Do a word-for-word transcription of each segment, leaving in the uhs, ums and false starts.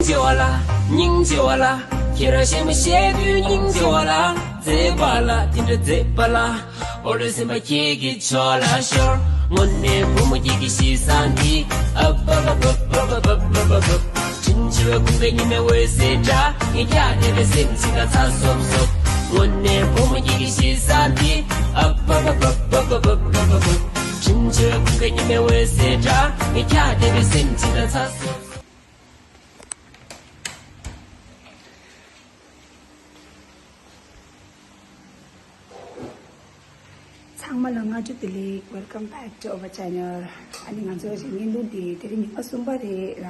ཆེ་བ་ལ། སྙིང་རྗེ་བ་ལ། ཁྱེད་རང་གཞན་མ་བཤད་དུས་སྙིང་རྗེ་བ་ལ། མཛེས་པ་ལ་དེ་འདྲ་མཛེས་པ་ལ། འོ་རེ་སེམས་པ་ཁྱེད་ཀྱི་ཕྱོགས་ལ་ཤོར། དངོས་གནས་བུ་མོ་ཁྱེད་ཀྱི་གཤིས་བཟང་འདི། ཨ་བ་བ་བ། དྲིན་ཆེ་བའི་ཁུག་པའི་ཉི་མའི་འོད་ཟེར་འདྲ། ངས་ཁྱེད་བལྟས་པའི་སེམས་ཅིག་ལ་ཚ་སོབ་སོབ། དངོས་གནས་བུ་མོ་ཁྱེད་ཀྱི་གཤིས་བཟང་འདི། ཨ་བ་བ་བ། དྲིན་ཆེ་བའི་ཁུག་པའི་ཉི་མའི་འོད་ཟེར་འདྲ། ངས་ཁྱེད་བལྟས་པའི་སེམས་ཅིག་ལ་ཚ་སོབ་སོབ། ཚང་མ་ལ་སྔ་དྲོ་བདེ་ལེགས། Welcome back to our channel. ཨ་ནི་ང་ཚོ་བཞིན་བརྙན་ཐུང་འདི་དེ་རིང་ཉི་མ་གསུམ་པ་རེད་ར།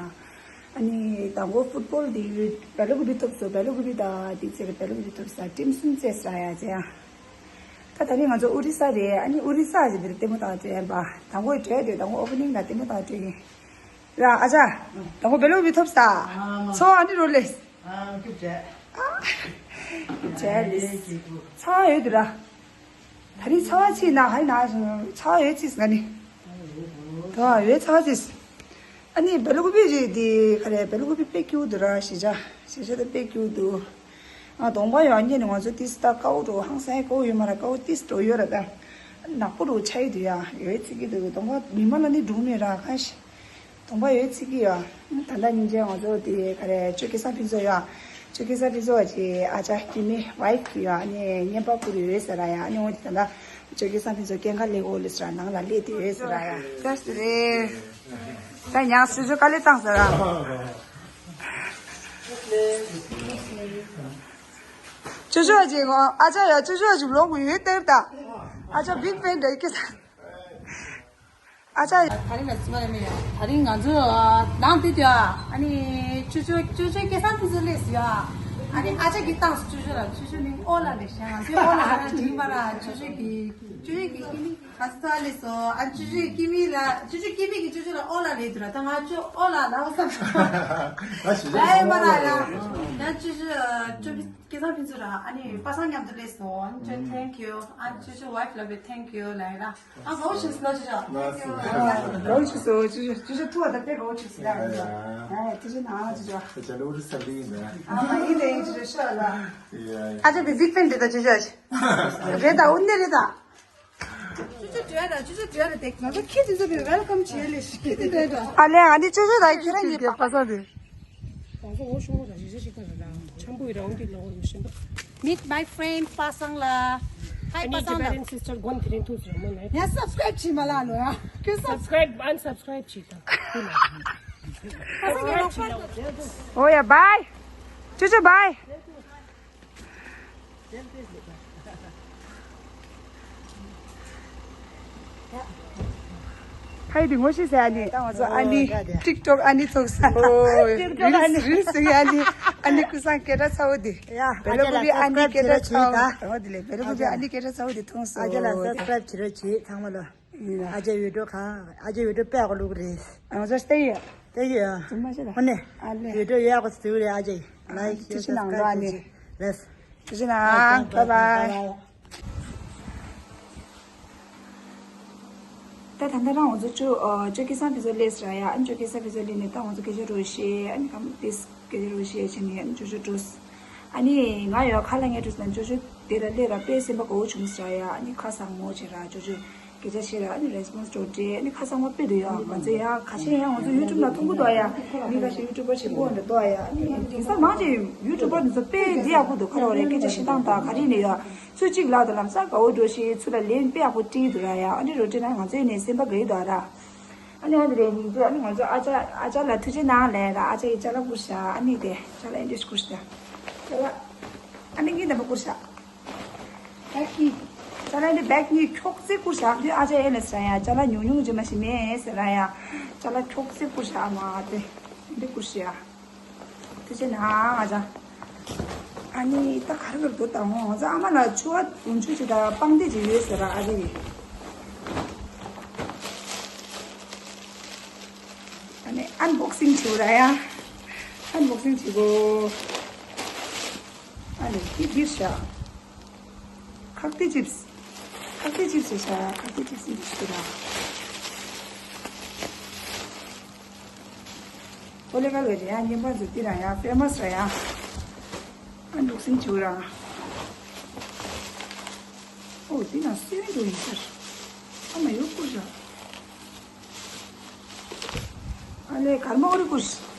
ཨ་ནི་དང་པོ་ཕུཊ་བོལ་འདི་བེ་ལ་ཀུ་པི་ཐོབ་སོང་། བེ་ལ་ཀུ་པི་དང་དེ་ཚེ་བེ་ལ་ཀུ་པི་ཐོབ་ས་ཊིམ་གསུམ་རྩེས་ས་ཡ་ཅེ་ཡ། ད་དེ་རིང་ང་ཚོ་ཨོ་རི་ས་རེད། ཨ་ནི་ཨོ་རི་ས་ཞིག་འདིར་ལྟད་མོ་ལྟ་བ་འགྲོ་ཡིན་པ། དང་པོ་འགྲོ་ཡ་འགྲོ། དང་པོ་ཨོ་པ་ནིང་ལ་ལྟད་མོ་ལྟ་བ་འགྲོ་ཡིན། ར་ཨ་ཅག་དང་པོ་བེ་ལ་ཀུ་པི་ཐོབ་ས། ཚོ་ཨ་ནི་རོ་ལེ། ཨ་ཀི་ཇེ། ཨ་ཇེ་ལེ། ཚ་བ་ཡོད་དུ་ར། ད་རིང་ཚ་བ་ཆེ་ན་ཧ་ན་ཚ་བ་ཡོད་ཆེ་ས་ནི། ད་ཡོད་ཚ་བ་ཆེ་ས། ཨ་ནི་བེ་ལ་ཀུ་པི་རེད་དེ་ག་རེ། བེ་ལ་ཀུ་པི་དཔེ་སྐྱིད་འདུག་ར། ཞེ་ཆ་ཞེ་ཆ་ད་དཔེ་སྐྱིད་འདུག་ཨ་གདོང་པ་ཡོད་ཉེ་ནི་ང་ཚོ་ཏིས་ད་ཀའོ་འགྲོ་ཧང་སང་ཀའོ་ཡོད་མ་ར། ཀའོ་ཏིས་འགྲོ་ཡོད་ར། ད་ནག་པོ་འགྲོ་ཆ་ཡི་འདུག་ཡ། ཡོད་ཚིག་གི་འདུག་གདོང་པ་མི་མ་ལ་ནི་འགྲོ་མེད་ར་ཁ་ཤས། གདོང་པ་ཡོད་ཚིག་གི་ཡོད། ད་ལྟ་སྙིང་རྗེ་ང་ཚོ་དེ་ག་རེ་ཅོ་ཀེ་སང་ཕིན་ཚོ་ཡོད། ཅོ་ཀེ་སང་ཕིན་ཚོ་བ་ཅི་ཨ་ཅག་སྐྱེ་དམན་ཝའིཕ་གི་ཡོད། ཨ་ནི་བརྙན་པར་བསྐུར་ཡོད་ཟེར་ར་ཡ། ཨ་ནི་འོ་དེ་ད་ལྟ་ཅོ་ཀེ་སང་ཕིན་ཚོ་སྐྱེལ་ག་སླེབས་འོ་ལེ་ཟེར་ར། ནང་ལ་སླེབས་དེ་ཡོད་ཟེར་ར་ཡ། ད་ཟེར་རེད། ད་ཉག་སུ་ཚོ་དཀའ་ལས་བཏང་ཟེར་ར། ཅོ་ཅོ་བ་ཅི་ངོ་ཨ་ཅག་ཡ། ཅོ་ཅོ་བ་ཅི་ལོང་གི་ཡོད་དེར་ད། ཨ་ཅག་བིག་ཕེན་རེད་ཀི་ས། ཨ་ཅག་ད་རིང་ལ་སི་མ་རེ་མེ་ཡ། ད་རིང་ང་ཚོ་ནང་དེ་དུ་ཨ་ནི་ཅོ་ཅོ་ཅོ་ཅོ་སྐལ་བཟང་ཕུན་ཚོགས་སླེབས་སོང་ཡ། ཨ་ནི་ཨ་ཅག་གིས་བཏང་སོང་། ཅོ་ཅོ་ལ་ཅོ་ཅོ་མིང་ཨོ་ལ་རེད་ཤག་ང་ཚོའི་ཨོ་ལ་ཧ་ན་དྲིན་པ་ར། ཅོ་ཅོ་གི་ཅོ་ཅོ་གི་སྐྱེ་དམན་ག་ས་ཚ་སླེབས་སོང་། ཨ་ཅོ་ཅོ་སྐྱེ་དམན་ལ་ཅོ་ཅོ་སྐྱེ་དམན་གི་ཅོ་ཅོ་ལ་ཨོ་ལ་རེད་དུ་ར། ད་ང་ཅོ་ཨོ་ལ་ལ་བསམ་སོང་། ད་ཞིག་ལ་ཨེ་མ་ར་ཡ། ད་ཅོ་ཅོ་ཅོ་སྐལ་བཟང་ཕུན་ཚོགས་ར། ཨ་ནི་པ་སངས་མཉམ་དུ་སླེབས་སོང་། ཨ་ནི་ཅོ་thank you། ཨ་ཅོ་ཅོ་ཝའིཕ་ལ་བས་thank you་ལ་ཡ་ར། ཨ་དགའ་བོ་བྱས་སོང་ལ་ཅོ་ཅོ། དགའ་བོ་བྱས་སོང་། ཅོ་ཅོ་ཅོ་ཅོ་ཐུག་པ་ད་དཔེ་དགའ་བོ་བྱས་སོང་ལ་ཡ། ཨ་ཅོ་ཅོ་ན་ཅོ་ཅོ། ད་ཅ་ལོ་རི་ས་ལི་ཡིན་ན། ཨ་མ་ཡིན་ད་ཡིན་ཅོ་ཅོ་ཤོག་ལ། ཡ་ཡ། ཨ་ཅོ་བི་བིག་ཕེན་རེད་ད་ཅོ་ཅོ། རེད་ད་འུ་ནེ་རེད་ད། ཅོ་ཅོ་འགྲོ་ཡ་ད། ཅོ་ཅོ་འགྲོ་ཡ་ད། དེ་ང་ཚོ་ཁྱེད་ཚོ་ཚོ་བི་ཝེལ་ཀམ་བྱེད་ལེ་ཞིག་ཁྱེད་ཚོ་འགྲོ་ཡ་ད། ཨ་ལེ་ཨ་ནི་ཅོ་ཅོ་ད་ཁྱེད་རང་གི་པ་སངས་དེ། ང་ཚོ་འོ་ཤོང་ར་ཞིག་ཞིག་ད་ར་ལ་ཆམ་པོ་ཡི་རང་གི་ལ་འོ་ཡོད་ཤེས་པ། Meet my friend པ་སངས་ལ། Hi པ་སངས་ལ། Tibetan sister gon thirin tu zro mo nai. ཡ་སབ་སི་ཀ་རེབ་བྱེད་མ་ལ་ལོ་ཡ། ཁྱོད་སབ་སི་ཀ་རེབ་unsubscribe བྱེད་ད། པ་སངས་ཀྱི་ལོག་པ། ཨོ་ཡ་བའི། ཅོ་ཅོ་བའི། ཧའི་དེ་ངོ་ཤེས་ཟེར་ཨ་ནི། ད་ང་ཚོ་ཨ་ནི། ཨོ་ཡ་ཡ། ཊིག་ཊོག་ཨ་ནི་ཚོགས་ས། ཨོ་ཡ། རིལ་སི་རིལ་སི་ཟེར་ཨ་ནི། ཨ་ནི་ཀུ་སང་སྐད་གྲགས་ཚ་བོ་དེ། ཡ། བེ་ལ་ཀུ་པི་ཨ་ནི་སྐད་གྲགས་ཚ་བོ། ཨོ་དེ་ལས་བེ་ལ་ཀུ་པི་ཨ་ནི་སྐད་གྲགས་ཚ་བོ་དེ་མཐོང་སོང་། ཨ་ཅག་ལ་སབ་སི་ཀ་རེབ་བྱེད་རོགས་བྱེད་ཚང་མ་ལ། ཨ་ཅག་ཡུ་ཊུབ་གང་ཨ་ཅག་ཡུ་ཊུབ་དཔེ་ཡག་པོ་བླུགས་རེད། ང་ཚོ་སྟེ་ཡོད། སྟེ་ཡོད། ཙུམ་མ་ཤེས་ད། ཧོ་ནེ། ཨ་ལེ། ཡུ་ཊུབ་ཡག་པོ་བཟོས་རེད་ཨ་ཅག་ལའིཀ་ཤེར་སབ་སི་ཀ་རེབ་བྱེད་རེད། ཐུགས་རྗེ་གནང་། བའི་བའི། ད་ད་ལྟ་རང་ང་ཚོ་ཅོ་ཨ་ཅོ་སྐལ་བཟང་ཕུན་ཚོགས་སླེབས་ར་ཡ། ཨ་ནི་ཅོ་སྐལ་བཟང་ཕུན་ཚོགས་སླེབས་ནས་ད་ང་ཚོ་སྐད་ཆ་རོ་བཤད། ཨ་ནི་གམ་ཏིས་སྐད་ཆ་རོ་བཤད་བྱས་ནས་ཨ་ནི་ཅོ་ཅོ་འགྲོ། ཨ་ནི་ང་ཡོད་ཁ་ལ་ངས་འགྲོ་ཟེར་ན་ཅོ་ཅོ་དེ་ལ་སླེབས་ར་དཔེ་སེམས་པ་དགའ་བོ་བྱུང་ཟེར་ཡ། ཨ་ནི་ཁ་བཟང་མོ་བྱས་ར་ཅོ་ཅོ་སྐད་ཆ་བཤད་ར། ཨ་ནི་རེ་སི་པོན་སི་འགྲོ་སྤྲད། ཨ་ནི་ཁ་བཟང་མོ་དཔེ་འདུག་ཡ། ང་ཚོ་ཡ་ཁ་ཤས་ཡ་ང་ཚོ་ཡུ་ཊུབ་ནང་མཐོང་གི་འདུག་ཡ། མི་ཁ་ཤས་ཡུ་ཊུབ་པར་བྱེད་ཀྱི་འདུག་ཡ། ཨ་ནི་དེང་སང་མང་ཆེ་ཡུ་ཊུབ་པར་འདི་ཚོ་དཔེ་འདི་ཡག་པོ་འདུག་ཁ་རོག་རེ་སྐད་ཆ་བཤད་སྟངས་དང་ག་རེ་ནས་ཡ། ཚུར་གཅིག་ལབ་དང་ལམ་སང་དགའ་བོ་འགྲོ་ཞིག་ཚུར་ལ་ལན་དཔེ་ཡག་པོ་སྤྲད་འདུག་ར་ཡ། ཨ་ནི་རོ་སྤྲད་ན་ང་ཚོའི་ནས་སེམས་པ་དགའ་ཡི་འདུག་ར། ཨ་ནི་ཨ་ནི་རེ་ཉིན་ཚེ་ཨ་ནི་ང་ཚོ་ཨ་ཅག་ཨ་ཅག་ལ་ཐུགས་རྗེ་གནང་ལན་ར། ཨ་ཅག་ཡི་ཅ་ལག་བསྐུར་ཤག་ཨ་ནི་དེ་ཅ་ལག་ཨེ་འདྲས་བསྐུར་ཤག་ཅ་ལག་ཨ་ནི་ངའི་ནམ་པ་བསྐུར་ཤག་བེག་གཉིས། ཅ་ལག་ཨེ་འདྲས་བེག་གཉིས་ཁྱོག་ཙེ་བསྐུར་ཤག་དེ་ཨ་ཅག་ཨེ་ལས་ཟེར་ཡ། ཅ་ལག་ཉུང་ཉུང་ཅིག་མ་ཞིག་མེད་ཟེར་ར་ཡ། ཅ་ལག་ཁྱོག་ཙེ་བསྐུར་ཤག་མ་དེ་འདི་བསྐུར་ཤག་ཐུགས་རྗེ་གནང་ང་ཅག་ཨ་ནི་ད་ག་རེ་ག་རེ་འདུག་དང་ང་ཚོ་ཨ་མ་ལ་ཕྱུ་པ་འོམ་ཆུ་ཅིག་དང་པང་གདན་ཅིག་ཡོད་ཟེར་ར་ཨ་རི། ཨ་ནི་ཨན་བོག་སིང་བྱེད་དགོས་ར་ཡ། ཨན་བོག་སིང་བྱེད་དགོས། ཨ་ནི་འདི་འདིར་བཞག་ཁག་ཏི་ཅིབས། ཁག་ཏི་ཅིབས་རེད་ཤག་ཁག་ཏི་ཅིབས་འདི་བྱེད་ར། ཀོ་ལེ་ག་ལོ་རེད་ཡ། བརྙན་པར་ཚོ་འདི་རང་ཡ་ཕེ་མ་སི་ར་ཡ། ཨ་འདུག་སེ་བྱུག་ར། ཨོ་འདི་ན་སུའི་འགྲོ་ཡིན་ཟེར། ཨ་མ་ཡོད་ཀུ་ར། ཨ་ལེ་གར་མོ་རི་ཀུ་ར།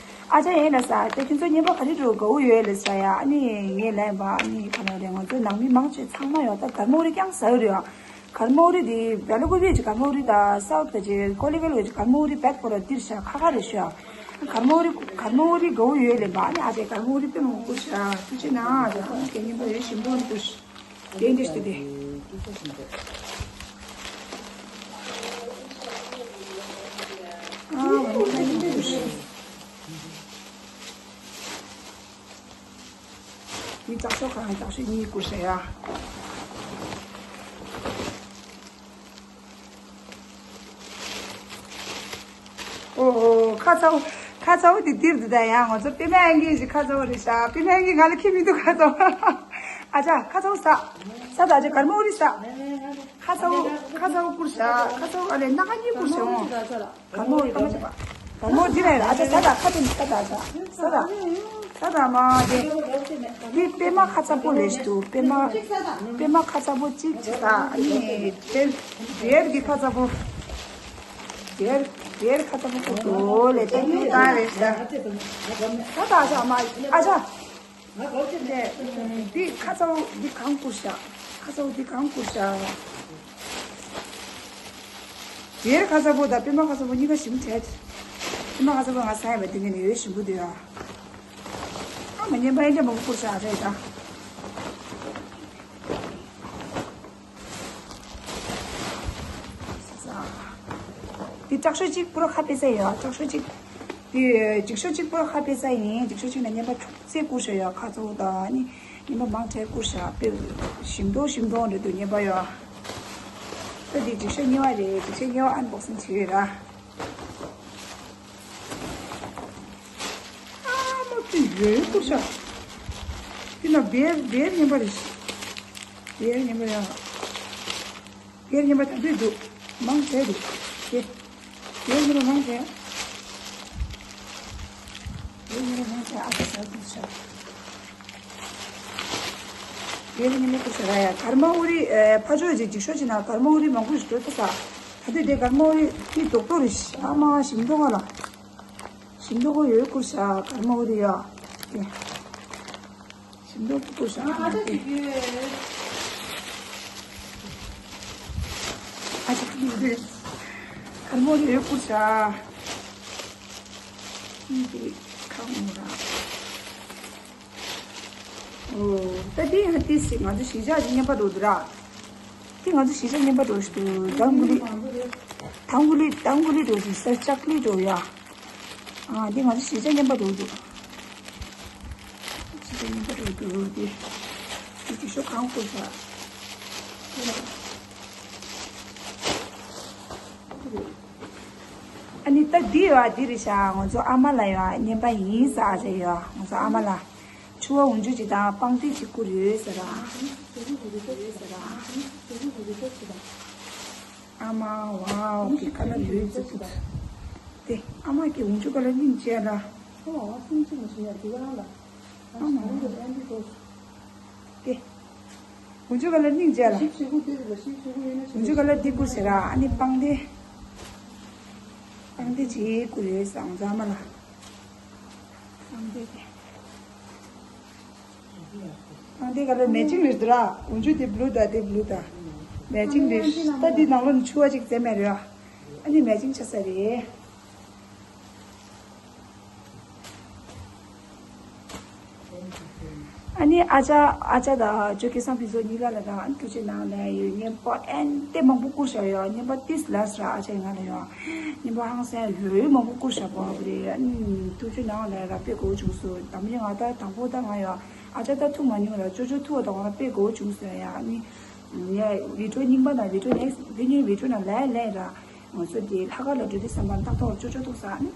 ཨ་ཅག་ཡིན་ན་ས་དེ་ཁྱོད་ཚོ་བརྙན་པར་ག་རེ་འགྲོ་དགའ་བོ་ཡོད་ལེ་ས་ཡ། ཨ་ནི་ངས་ལན་པ་ཨ་ནི་ག་ལ་རེད། ང་ཚོ་ནང་མི་མང་ཆེ་ཚང་མ་ཡོད་ད་གར་མོ་རི་རྐྱང་ཟ་ཡོད་རེད་ཡ། གར་མོ་རི་དེ་བེ་ལ་ཀུ་པི་ཅི་གར་མོ་རི་ད་སའུ་ཐ་ཅི་ཀོ་ལི་གལ་ཝེ་ཅི་གར་མོ་རི་བེད་ཁོ་ར་ཏིར་ཤ་ཁ་ཁ་རེ་ཤ། གར་མོ་རི་གར་མོ་རི་གའུ་ཡོད་ལེ་བ་ནི་ཨ་ཅེ་གར་མོ་རི་པེ་མོ་ཀུ་ཤ་ཏུ་ཅི་ན་ཨ་ཅེ་ཁོང་གི་ཉིན་པ་ཡོད་ཞིམ་པོ་ཏུ་ཤ་དེ་འདྲི་ཤ་དེ། ཨ་བ་ནི་ཁ་ཉིན་པ་ཡོད་ཤ། མི་ལྕགས་ཤོག་ཁང་ལྕགས་ཤོག་གཉིས་བསྐུར་ཤག་ཡ། ཨོ་ཁ་ཚ་བོ། ཁ་ཚ་བོ་དེ་འདིར་འདུག་ད་ཡ། ང་ཚོ་པི་མ་ཨན་གི་ཞིག་ཁ་ཚ་བོ་རེད་ཤག་པི་མ་ཨན་གི་ང་ལ་ཁྱི་མི་འདུག་ཁ་ཚ་བོ། ཨ་ཅག་ཁ་ཚ་བོ་ཟ། ཟ་ད་ཅག་གར་མོ་རི་ཟ། ཁ་ཚ་བོ་ཁ་ཚ་བོ་བསྐུར་ཤག་ཁ་ཚ་བོ་ཨ་ལེ་སྣ་ཁ་གཉིས་བསྐུར་ཤག་འོང་། གར་མོ་རི་གར་མོ་ཆེ་བ། གར་མོ་འདི་རེད། ཨ་ཅག་ཟ་ད་ཁ་དེ་ཟ་ད་ཟ། ཟ་ད། ཟ་ད་མ་དེ། འདི་པད་མ་ཁ་ཚ་པོ་ལེ་ཤ་འདུག་པད་མ། པད་མ་ཁ་ཚ་པོ་གཅིག་ཅིག་ད་ཨ་ནི་དེར། དེར་གི་ཁ་ཚ་པོ། དེར་དེར་ཁ་ཚ་པོ་ཁོ་འདུག་ལེ་དེ་ནི་ད་རེད་ཤག་ད་ད་ཨ་ཅག་མ་ཨ་ཅག་འདི་ཁ་ཚ་པོ་འདི་གང་བསྐུར་ཤག་ཁ་ཚ་པོ་འདི་གང་བསྐུར་ཤག་དེར་ཁ་ཚ་པོ་དང་པད་མ་ཁ་ཚ་པོ་གཉིས་ཀ་ཞིམ་དྲགས། པད་མ་ཁ་ཚ་པོ་ང་ཟ་ཡ་བ་དེ་ངས་ནི་ཡོད་ཞིམ་པོ་འདུག་ཡ། ཨ་མ་ཉན་པ་ཨེ་འདྲ་མང་པོ་བསྐུར་ཤག་རེད་ད། འདི་ལྕགས་ཤོག་གཅིག་པུ་ར་ཁ་ཕེ་ས་ཡོད། ལྕགས་ཤོག་གཅིག་འདི་འགྱིག་ཤོག་གཅིག་པུ་ར་ཁ་ཕེ་ས་ཡིན། འགྱིག་ཤོག་གཅིག་ན་ཉན་པ་ཁྲུག་རྩེ་བསྐུར་ཤག་ཡོད། ཁ་ཚ་པོ་དང་ནི་ཉན་པ་མང་དྲགས་བསྐུར་ཤག་དཔེ་ཞིམ་མདོག་ཞིམ་མདོག་འདྲ་འདུག་ཉན་པ་ཡོད། ད་འདི་འགྱིག་ཤོག་གཉིས་པ་རེད། འགྱིག་ཤོག་གཉིས་པ་ཨན་བོག་སིང་བྱེད་ཀྱི་ར། ཨ་མ་དེ་ཡོད་བསྐུར་ཤག་དེ་ན་བེར་བེར་ཉན་པ་རེད། བེར་ཉན་པ་ཡ། བེར་ཉན་པ་དམ་པོ་འདུག་མང་དྲགས་འདུག་དེ། བེར་ཉན་པ་མང་དྲགས། བེར་ཉན་པ་མང་དྲགས། ཨ་ཙི་ཙི་ཙི་ཤག་བེར་ཉན་པ་བསྐུར་ཤག་ར་ཡ། གར་མ་ཨུ་རི་ཨེ་ཕ་ཇོ་ཅིག་འགྱིག་ཤོག་ཅིག་ན་གར་མ་ཨུ་རི་མང་པོ་ཞིག་འགྲོ་ཐུབ་ས། ད་དུས་དེ་གར་མ་ཨུ་རི་དེ་རྡོག་རྡོག་རེད་ཤག་ཨ་མ་ཞིམ་མདོག་ཁ་ལ། ཞིམ་མདོག་ཁ་ཡོད་བསྐུར་ཤག་གར་མ་ཨུ་རི་ཡ། དེ། ཞིམ་མདོག་ཁ་བསྐུར་ཤག་ཨ་ཅག་ཡོད་རེད། གར་མ་ཨུ་རི་ཡོད་བསྐུར་ཤག་ཨ་ནི་དེ་ཁ་མོ་ར། ཨོ། ད་དེ་ཡང་ཏིས་ང་ཚོ་གཞིས་ཆགས་ཀྱི་རྔན་པ་འགྲོ་འདུག་ར། དེ་ང་ཚོ་གཞིས་ཆགས་རྔན་པ་འགྲོ་ཞིག་འདུག་དང་གུ་ལི། དང་གུ་ལི་དང་གུ་ལི་འགྲོ་ཞིག་སར་ལྕགས་ལི་འགྲོ་ཡ། ཨ་དེ་ང་ཚོ་གཞིས་ཆགས་རྔན་པ་འགྲོ་འདུག་གཞིས་ཆགས་རྔན་པ་འགྲོ་འདུག་དེ། དེ་ཅིག་ཤོག་གང་བསྐུར་ཤག་ཨ་ནི་ད་འདི་ཡོད་ཨ་འདི་རེད་ཤག་ང་ཚོ་ཨ་མ་ལ་ཡོད་ཨ་རྔན་པ་ཡིན་ཟེར་ཨ་ཅག་ཡོད་ང་ཚོ་ཨ་མ་ལ། ཕྱུ་པ་འོག་འཇུག་ཅིག་དང་པང་གདན་ཅིག་བསྐུར་ཡོད་ཟེར་ར། ཨ་མ་ཝའོ་གི་ཁ་ལ་ལུས་ཙི་ཕུད། དེ་ཨ་མ་གི་འོག་འཇུག་ག་ལ་སྙིང་རྗེ་ལ། ཨ་མ་ཝའོ། དེ། འོག་འཇུག་ག་ལ་སྙིང་རྗེ་ལ། འོག་འཇུག་ག་ལ་འདི་བསྐུར་ཟེར་ར་ཨ་ནི་པང་གདན། པང་གདན་ཅིག་བསྐུར་ཡོད་ཟེར་ཨ་མ་ལ། པང་གདན་དེ། ཨ་འདི་ག་ལ་མེ་ཅིང་རེད་འདུག་ར། འོག་འཇུག་དེ་བླུ་དང་དེ་བླུ་དང་། མེ་ཅིང་རེད། ད་འདི་ནང་ལོགས་ནས་ཕྱུ་པ་ཅིག་བཙལ་མེད་རེད་ར། ཨ་ནི་མེ་ཅིང་ཆགས་ས་རེད། ཨ་ནི་ཨ་ཅག་ཨ་ཅག་དང་ཅོ་སྐལ་བཟང་ཕུན་ཚོགས་གཉིས་ཀ་ལ་དང་ཨ་ནི་ཐུགས་རྗེ་གནང་ལ་ཡོད་རྔན་པ་ཨན་ཏེ་མང་པོ་བསྐུར་བཞག་ཡོད། རྔན་པ་ཏིས་ལ་སི་ར་ཨ་ཅག་ང་ལ་ཡོད། རྔན་པ་ཧང་སང་ལོས་མང་པོ་བསྐུར་བཞག་པ་རེད། ཨ་ནི་ཐུགས་རྗེ་གནང་ལ་ཡོད་ར་དཔེ་གོ་བྱུང་སོང་། དམ་རིང་ང་ད་དང་པོ་ད་ང་ཡོད། ཨ་ཅག་ད་ཐུག་མ་མྱོང་ར་ཅོ་ཅོ་ཐུག་བ་དང་ང་ར་དཔེ་གོ་བྱུང་སོང་ཡ། ཨ་ནི་ངས་བི་ཀྲོ་རྙིང་པ་དང་བི་ཀྲོ་ནེག་སི་བི་ནིའུ་བི་ཀྲོ་ན་ལས་ལས་ར། ང་ཚོ་དེ་ལྷག་དཀར་ལ་འགྲོ་དུས་བསམ་པ་ཏག་ཏག་ཅོ་ཅོ་ཐུག་ས་ཨ་ནི།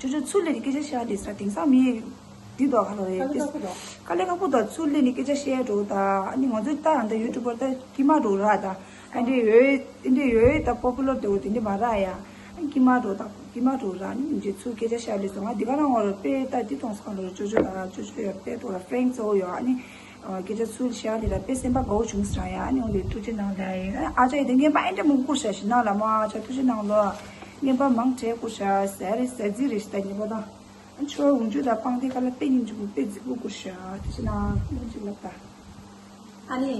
ཅོ་ཅོ་ཚུར་སླེབས་ནས་སྐད་ཆ་བཤད་དེ་ས་དེང་སང་མི་འདི་དོ་ཁ་ལོ་རེད་དེ། དཀའ་ལས་ཁག་པོ་དང་ཚུར་སླེབས་ནས་སྐད་ཆ་བཤད་འགྲོ་ད་ཨ་ནི་ང་ཚོ་ད་ཨ་འདྲ་ཡུ་ཊུབ་པར་ད་ཀྱི་མ་འགྲོ་ར་ད་ཨ་འདྲ་ཡོད་ཨ་འདྲ་ཡོད་ད་པོ་པུ་ལར་དེ་འོ་དེ་འདྲ་མ་ར་ཡ་ཨ་ཀྱི་མ་འགྲོ་ད། ཉི་མ་དྲུག་ར་ནི་འཇིག་ཚུལ་སྐད་ཆ་བཤད་ལས་སོང་ང་འདི་ག་རང་བར་དཔེ་ལྟ་འདི་གཏོང་སོང་ལོ། ཅོ་ཅོ་ལ་ཅོ་ཅོ་ཡ་དཔེ་ཐོག་ལ་ཧྥེང་གཙོ་བོ་ཡོད་ཨ་ནི། སྐད་ཆ་ཚུལ་བཤད་འདི་ལ་དཔེ་སེམས་པ་དགའ་བོ་བྱུང་སོང་ཡ་ཨ་ནི་འོ་ལས་ཐུགས་རྗེ་གནང་ལ་ཡིན། ཨ་ཅག་ཡི་དེ་ངན་པ་ཨེ་འདྲ་མང་པོ་བསྐུར་ཤག་ཞིག་ནང་ལ་མ་ཨ་ཅག་ཐུགས་རྗེ་གནང་ལོ། ངན་པ་མང་དྲགས་བསྐུར་ཤག་ཟེར་རེད་ཟེར་རྩིས་རེད་ཞིག་ད་ངན་པ་དང་། ཨ་ནི་ཆོ་འུ་ཅུ་དང་སྤང་ཐེ་ཁ་ལ་དཔེ་སྙིང་རྗེ་པོ་དཔེ་རྫིག་པོ་བསྐུར་ཤག་ཐུགས་རྗེ་གནང་ལོ་ཅིག་ལབ་ད། ཨ་ནི།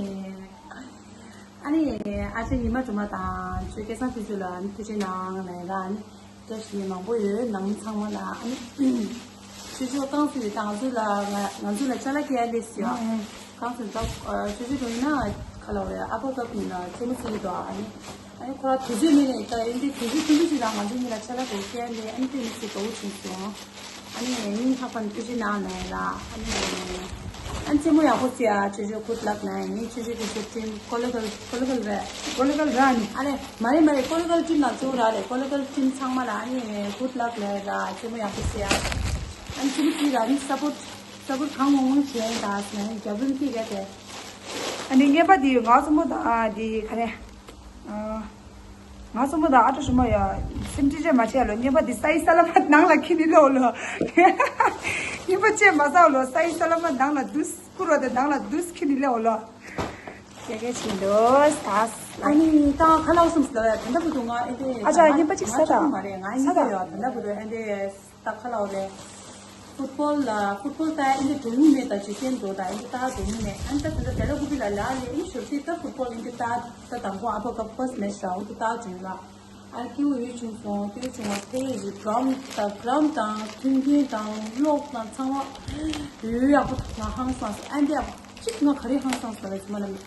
ཨ་ནི། ཨ་ཅེ་ཉི་མ་སྒྲོལ་མ་དང་ཆོས་སྐལ་བཟང་ཆོས་ཆོས་ལ་ཨ་ནི་ཐུགས་རྗེ་གནང་ལབ་ཡིན་ལ་ཨ་ནི། བཀྲ་ཤིས་མང་པོ་ཡོད་ནང་མི་ཚང་མ་ལ་ཨ་ནི། ཆོས་ཆོས་རྐང་ཚུགས་ཡོད་ད་ང་ཚོ་ལ་ང་ང་ཚོ་ལ་ཅ་ལག་སྐྱེལ་ལེས་ཡོད། རྐང་ཚུགས་ད་ཆོས་ཆོས་འགྲོ་ཡིན་ན་ཁ་ལ་བའི་ཨ་ཕོ་སྐབས་ཡིན་ན་རྩེད་མོ་རྩེ་གི་འདུག་ཨ་ནི། ཨ་ནི་ཁོ་ར་དུས་ཚོད་མེད་ནས་ད་ཡིན་དུས་དུས་ཚོད་ཐུང་ཐུང་ཞིག་ལ་ང་ཚོ་གཉིས་ལ་ཅ་ལག་འགྲོ་སྐྱེལ་ལེ་ཨ་ནི་དཔེ་མི་སྲིད་དགའ་བོ་བྱུང་སོང་། ཨ་ནི་སྙིང་ཐག་པ་ནས་ཐུགས་རྗེ་གནང་ལབ་ཡིན་ལ་ཨ་ནི། ཨ་ནི་རྩེད་མོ་ཡག་པོ་རྩེ་ཨ་ཆོས་ཆོས་good luck ལབ་ཡིན། ཆོས་ཆོས་ཀྱི་ཆོས་ཁྲིམས་ཀོ་ལི་གལ་ཀོ་ལི་གལ་རེད། ཀོ་ལི་གལ་ར་ནི། ཨ་ལེ་མ་རེད་མ་རེད་ཀོ་ལི་གལ་ཁྲིམས་ལ་གཙོ་བོ་ར་ལེ་ཀོ་ལི་གལ་ཁྲིམས་ཚང་མ་ལ་ཨ་ནི་good luck ལབ་ར་རྩེད་མོ་ཡག་པོ་རྩེ་ཨ། ཨ་ནི་ཆུ་མོ་རྩེ་ར་ནི་support support གང་མང་མང་བྱས་ཡིན་ད་ཟེར་ན་རྒྱབ་རིམ་སྐྱེ་གལ་ཏེ། ཨ་ནི་ངན་པ་དེ་ང་རྩེད་མོ་དང་དེ་ག་རེ། ང་རྩེད་མོ་དང་ཨ་ཏོ་ཞུ་མ་ཡ། སེམས་ཁྲལ་བྱས་མ་བྱས་ལོ། ངན་པ་འདི་ས་ཡི་ས་ལ་མ་ནང་ལ་ཁྱི་ནི་ལོ་ལོ། ངན་པ་བྱས་མ་ཟ་ལོ། ས་ཡི་ས་ལ་མ་ནང་ལ་དུས་བསྐུར་བ་དང་ནང་ལ་དུས་ཁྱི་ནི་ལོ་ལོ། ཀྱེ་ཀྱེ་ཆི་ལོ་སྟ། ཨ་ནི་ད་ཁ་ལག་སོང་ཟེར་ལ་ཡ་དེ་འདྲ་བུ་དུ་ང་ཨེ་དེ་ཨ་ཅག་ངན་པ་ཅིག་ཟ་ད། ང་ཆོག་མ་རེད་ང་ཨེ་དེ་ཡོད་དེ་འདྲ་བུ་དུ་ཨེ་དེ། ད་ཁ་ལ་བ་རེད། ཕུཊ་བོལ་ལ་ཕུཊ་བོལ་ལྟ་ཨིན་དེ་འགྲོ་མྱོང་མེད་ད་ཇི་སེམས་འགྲོ་ད་ཨིན་དེ་ལྟ་འགྲོ་མྱོང་མེད་ཨན་ད་དེ་འདྲ་དེ་ལ་ཧུ་པི་ལ་ལ་ལེ་ཨིན་ཞོར་དེ་ད་ཕུཊ་བོལ་ཨིན་དེ་ལྟ་ད་དང་པོ་ཨ་ཕོ་ཀ་ཕར་སི་ཊི་མེ་ཆི་ལ་འོ་དེ་ལྟ་བྱུང་ལ་ཨ་སྐྱིད་པོ་ཡོད་བྱུང་སོང་སྐྱིད་པོ་བྱུང་བ་ཕེ་ཡེ་ཞིག་ཌ་རམ་དང་ཌ་རམ་དང་མཐུན་རྐྱེན་དང་གློག་དང་ཚང་མ་ཡོད་ཡག་པོ་ང་ཧང་སངས་ཨན་དེ་ཡག་པོ་གཅིག་ང་ག་རེ་ཧང་སངས་ལ་ཚང་མ་ལ་མི།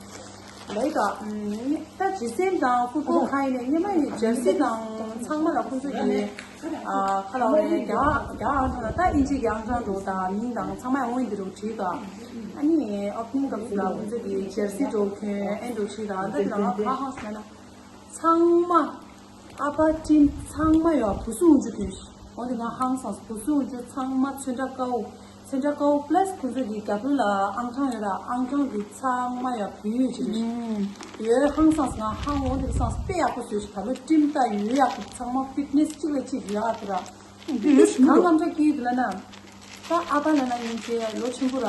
ལའི་ད། ད་ཇི་སེམས་དང་ཕུཊ་བོལ་ཁ་ཡིན་ནས་སྔོན་མ་ཡི་ཇར་སི་དང་ཚང་མ་ལ་ཁོང་ཚོ་གི་ཁ་ལ་བའི་རྒྱ་རྒྱ་ཨང་གྲངས་ད་ཨིན་ཇི་གི་ཨང་གྲངས་འགྲོ་དང་མིང་དང་ཚང་མ་ཡང་འོང་ཡིན་དེ་རུ་བྲིས་དང་ཨ་ནི་ཨོ་པ་ནིང་སྐབས་སུ་ལ་ཁོང་ཚོ་གི་ཇར་སི་འགྲོ་གྱོན་ཨེ་འགྲོ་བྲིས་དང་ད་དེ་ལ་ང་ཁ་ཧང་སང་ན་ཚང་མ། ཨ་ཕ་ཊིམ་ཚང་མ་ཡོད་བུ་སུ་འུ་ཅུ་གྱོན་ཤི། འོ་དེ་ང་ཧང་སངས་བུ་སུ་འུ་ཅུ་ཚང་མ་ཚོན་ཁྲ་དཀར་པོ། ཚོན་ཁྲ་དཀར་པོ་པ་ལ་སི་ཁོང་ཚོ་གི་རྒྱབ་ལོགས་ལ་ཨང་གྲངས་ཡོད་ར་ཨང་གྲངས་དེ་ཚང་མ་ཡོད་བུ་ཡོད་ཅི་རེད། ཡོད་ཧང་སངས་ང་ཧང་འོ་དེ་སངས་དཔེ་ཡག་པོ་བཟོས་ཤི་ད་ལོ་ཊིམ་ད་ཡོད་ཡག་པོ་ཚང་མ་ཕིཊ་ནེ་སི་གཅིག་ལ་གཅིག་ཡོད་ཨ་ཁུ་ར། འདི་ཡོད་ཤི་མི་གང་འདུག་སྐམ་ཆ་སྐྱིད་འདུག་ལ་ན། ད་ཨ་ཕ་ལ་ན་སྙིང་རྗེ་ལོ་ཆེན་པོ་ར།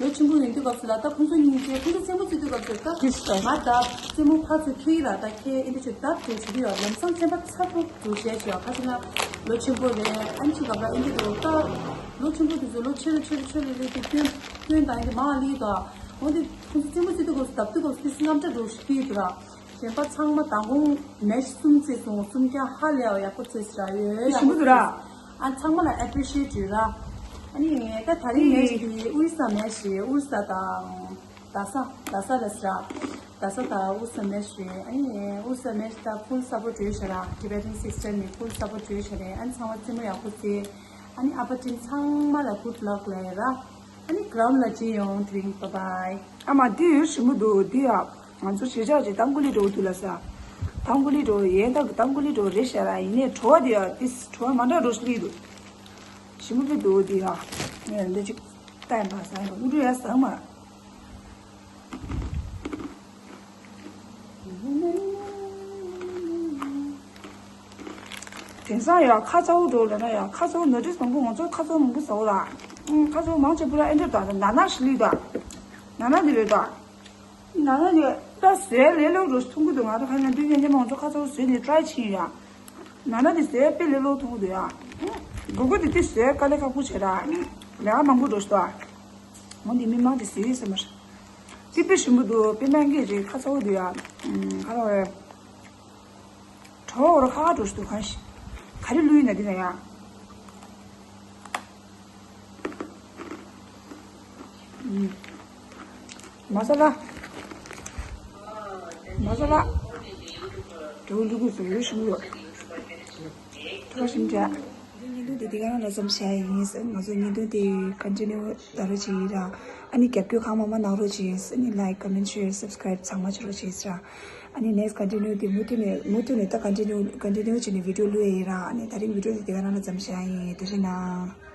ལོ་ཆེན་པོ་ཡིན་དུས་སྐབས་སུ་ལ་ད་ཁོང་ཚོ་སྙིང་རྗེ་ཁོང་ཚོ་རྩེད་མོ་རྩེ་དུས་སྐབས་སུ་ད་ང་ད་རྩེད་མོ་ཕར་ཚུར་ཁྱེར་ར་ད་ཁྱེར་ཨེ་འདྲ་ཆུ་ད་དུ་བྱེད་དུས་ཡོད་ལམ་སང་སེམས་པ་ཚ་པོ་དུ་བྱས་ཤག་ཁ་ཅིག་ན་ལོ་ཆེན་པོ་རེད་ཨ་ནི་ཅི་ག་ད་ཨེ་འདྲ་དུ་ད་ལོ་ཆེན་པོ་དུ་ཚོ་ལོ་ཆེ་རུ་ཆེ་རུ་ཆེ་རུ་རེ་དུ་སྐྱོན་སྐྱོན་ད་ཨེ་འདྲ་མང་ལི་ད་འོན་ཏེ་ཁོང་ཚོ་རྩེད་མོ་རྩེ་དུས་སྐབས་སུ་ད་དུས་སྐབས་སུ་སེམས་ཁམས་ད་འགྲོ་ཤི་ཀི་དུ་ར། གཞན་པ་ཚང་མ་མདང་དགོང་མེཆ་གསུམ་རྩེས་སོང་། གསུམ་ཀ་ཧ་ལས་པ་ཡག་པོ་རྩེས་ཤག་ཡོད་ཡོད་ཡག་ཞིམ་པོ་འདུག་ར། ཨ་ཚང་མ་ལ་ཨེ་པི་རི་ཤི་ཡེ་ཊི་ཡོད་ར། ཨ་ནི་ད་ད་རིང་མེཆ་དེ་ཨོ་རི་ས་མེཆ་རེད། ཨོ་རི་ས་དང་རྡ་ས་རྡ་ས་རེད་ཤག་རྡ་ས་དང་ཨོ་རི་ས་མེཆ་རེད། ཨ་ནི་ཨོ་རི་ས་མེཆ་ད་ཕུལ་སབ་པོར་ཊི་ཡོད་ཤག་ར། ཊི་བེ་ཊན་སིས་ཊར་ནི་ཕུལ་སབ་པོར་ཊི་ཡོད་ཤག་རེད། ཨ་ནི་ཚང་མ་རྩེད་མོ་ཡག་པོ་རྩེས། ཨ་ནི་ཨ་ཕ་ཊིམ་ཚང་མ་ལ་གུཌ་ལག་ལབ་ཡ་ར། ཨ་ནི་གྷ་རའུན་ཌི་ལ་མཇལ་ཡོང་དེ་རིང་། བཱའི་བཱའི། ཨ་མ་འདི་ཡོད་ཞིམ་པོ་འདུག་འདི་ཡ། ང་ཚོ་གཞིས་ཆགས་ཀྱི་ཏང་གོ་ལི་འགྲོ་འདུག་ལ་ས། ཏང་གོ་ལི་འགྲོ་ཡན་ཏག་གི་ཏང་གོ་ལི་འགྲོ་རེད་ཤག་ར། ཡིན་ནའི་བྲོ་བ་འདི་ཡ་ཏིས་བྲོ་བ་མ་འདྲ་འགྲོ་ཞིག་ལི་འདུག་ཞིམ་པོ་འདི་འདུག་འདི་ཡ། ངས་འདི་ཅིག་ལྟ་ཡིན་པ་ཟ་ཡིན་པ་དབུ་འགྲོ་ཡ་ཟ་མ། དེང་སང་ཡ་ཁ་ཚ་བོ་འགྲོ་ལ་ན་ཡ་ཁ་ཚ་བོ་ནོ་ཊིས་མང་པོ་ང་ཚོ་ཁ་ཚ་བོ་མང་པོ་ཟ་བོ་ལ། ཁ་ཚ་བོ་མང་ཆེ་བོ་ལ་ཨེ་འདྲ་དང་ན་ན་ཞིག་ལི་དང་། ན་ན་འདི་རེད་དང་། ན་ན་དེ་ད་ཟས་ལས་སླ་པོ་འདྲ་ཞིག་མཐོང་གི་འདུག་ང་ཚོ་ཁ་ན་དུས་ཡན་ཆད་མ་ང་ཚོ་ཁ་ཚ་བོ་ཟས་ནས་ཊི་རའི་བྱས་ཡ། ན་ན་དེ་ཟས་དཔེ་ལས་སླ་པོ་མཐོང་གི་འདུག་ཡ། གོ་གོ་དེ་དེ་ཟས་དཀའ་ལས་ཁག་པོ་བྱས་ར། ལས་ཀ་མང་པོ་འགྲོ་ཞིག་འདུག་འོ་འདི་མི་མང་དེ་ཟས་ཡོད་ཟེར་མ་རེད། དེ་དཔེ་ཞིམ་པོ་འདུག་དཔེ་སྨན་གྱི་རེད་ཁ་ཚ་བོ་འདུག་ཡ། ཁ་ལོ་རེད། གྲོ་བོ་ར་ཁ་ཁ་འགྲོ་ཞིག་འདུག་གང་ཞིག་ག་རེ་བླུགས་ཡིན་ན་འདི་ན་ཡ། མ་ས་ལ། མ་ས་ལ། གྲོ་བོ་བླུགས་དགོས་སུ་ཡོད་ཞུ་ཡོད། ཐུགས་རྗེ་ཆེ། བརྙན་ཐུང་དེ་འདི་ག་རང་ལ་ཙམ་བྱས་ཡིན། ང་ཚོ་བརྙན་ཐུང་དེ་ཀོན་ཊི་ནིའུ་ད་རུང་བྱེད་ཡིན་ར། ཨ་ནི་རྒྱབ་སྐྱོར་གང་མང་མང་གནང་རོགས་བྱེད། ཨ་ནི་ལའིཀ་ཀོ་མེན་ཊི་ཤེར་སབ་སི་ཀ་རའིབ་ཚང་མ་བྱེད་རོགས་བྱེད་ར། ཨ་ནི་ནེག་སི་ཊི་ཀོན་ཊི་ནིའུ་དེ་མུ་མཐུད་ནས་མུ་མཐུད་ནས་ད་ཀོན་ཊི་ནིའུ་ཀོན་ཊི་ནིའུ་བྱས་ནས་བི་ཌི་ཡོ་བླུགས་ཡ་ཡིན་ར། ཨ་ནི་ད་རིང་བི་ཌི་ཡོ་དེ་འདི་ག་རང་ལ་ཙམ་བྱས་ཡིན། ཐུགས་རྗེ་གནང་།